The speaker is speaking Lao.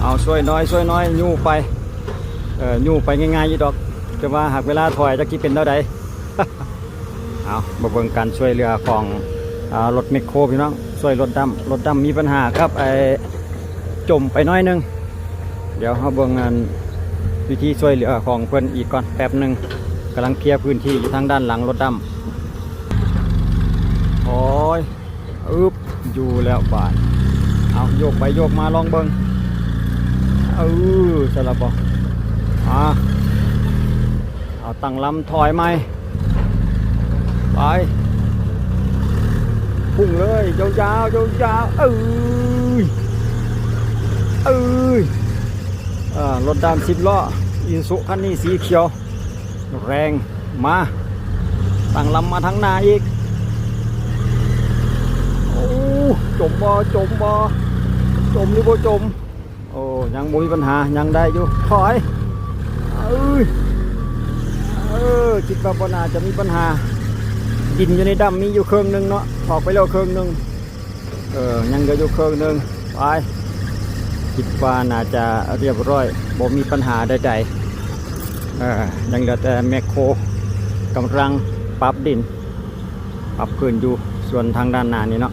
ເອົາ ຊ່ວຍໜ້ອຍ ຊ່ວຍໜ້ອຍ ຍູ້ໄປ ເອີ ຍູ້ໄປງ່າຍໆຢູ່ດອກ ແຕ່ວ່າຫາກເວລາຖອຍຈັກຊິເປັນແນວໃດ. ເອົາ ມາເບິ່ງການຊ່ວຍເຫຼືອຂອງ ອາ ລົດແມັກໂຄພີ່ນ້ອງ ຊ່ວຍລົດດຳ. ລົດດຳມີບັນຫາກັບໄອ້ ຈົມໄປໜ້ອຍໜຶ່ງ. ດຽວເຮົາເບິ່ງອັນ ວິທີຊ່ວຍເຫຼືອຂອງເພິ່ນອີກກ່ອນແປັບໜຶ່ງ. ກຳລັງເຄລຍພື້ນທີ່ຢູ່ທາງດ້ານຫຼັງລົດດຳ. ໂອ້ຍ ອຶບ ຢູ່ແລ້ວບາດ. ເອົາ ໂຍກໄປໂຍກມາລອງເບິ່ງ. ເອີ ໃສ່ລະບໍ່? ອາ ເອົາ ຕັ້ງລຳ ຖອຍໃໝ່ ໄປ ພຸ້ງເລີຍ ຍາວໆ ຍາວໆ. ເອີຍ ເອີຍ ເອີ ລົດດຳສິບລໍ້ ອີຊູຊູຄັນນີ້ສີຂຽວ ແຮງ ມາ ຕັ້ງລຳມາທາງໜ້າອີກ. ໂອ້ ຈົມບໍ່? ຈົມບໍ່? ຈົມຫຼືບໍ່ຈົມ? ໂອ້ ຍັງບໍ່ມີບັນຫາ ຍັງໄດ້ຢູ່ ຖອຍ. ເອີຍ ເອີ ຄິດວ່າບໍ່ໜ້າຈະມີບັນຫາ. ດິນຢູ່ໃນດຳມີຢູ່ເຄິ່ງໜຶ່ງເນາະ ຖອກໄປແລ້ວເຄິ່ງໜຶ່ງ. ເອີ ຍັງເຫຼືອຢູ່ເຄິ່ງໜຶ່ງ ໄປ ຄິດວ່າໜ້າຈະຮຽບຮ້ອຍ ບໍ່ມີບັນຫາໃດໆ. ເອີ ຍັງເຫຼືອແຕ່ແມັກໂຄ ກຳລັງປັບດິນ ປັບພື້ນຢູ່ສ່ວນທາງດ້ານໜ້ານີ້ເນາະ.